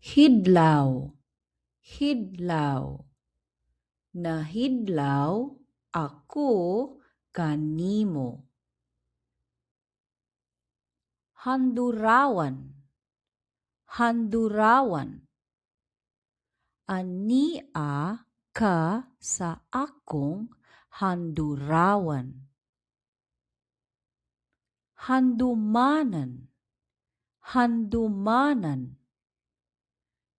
Hidlaw, hidlaw. Nahidlaw ako kanimo. Handurawan, handurawan. Ania ka sa akong handurawan. Handumanan, handumanan.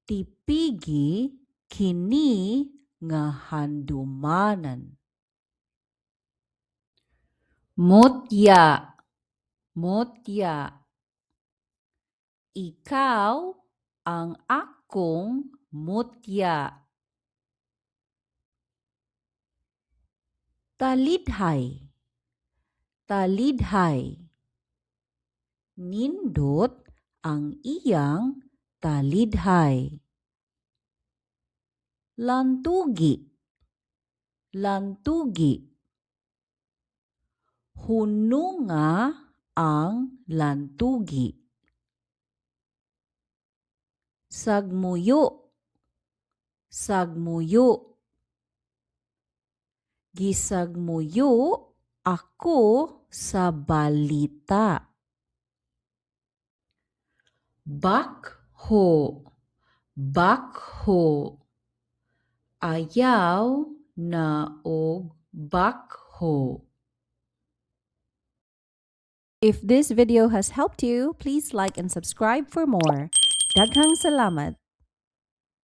Tipigi kini nga handumanan. Mutya, mutya. Ikaw ang akong mutya. Talidhay, talidhay. Nindot ang iyang talidhay. Lantugi, lantugi. Hununga ang lantugi. Sagmuyo, sagmuyo. Gisagmuyo ako sa balita. Bakho, bakho. Ayaw na og bakho. If this video has helped you, please like and subscribe for more. Daghang salamat!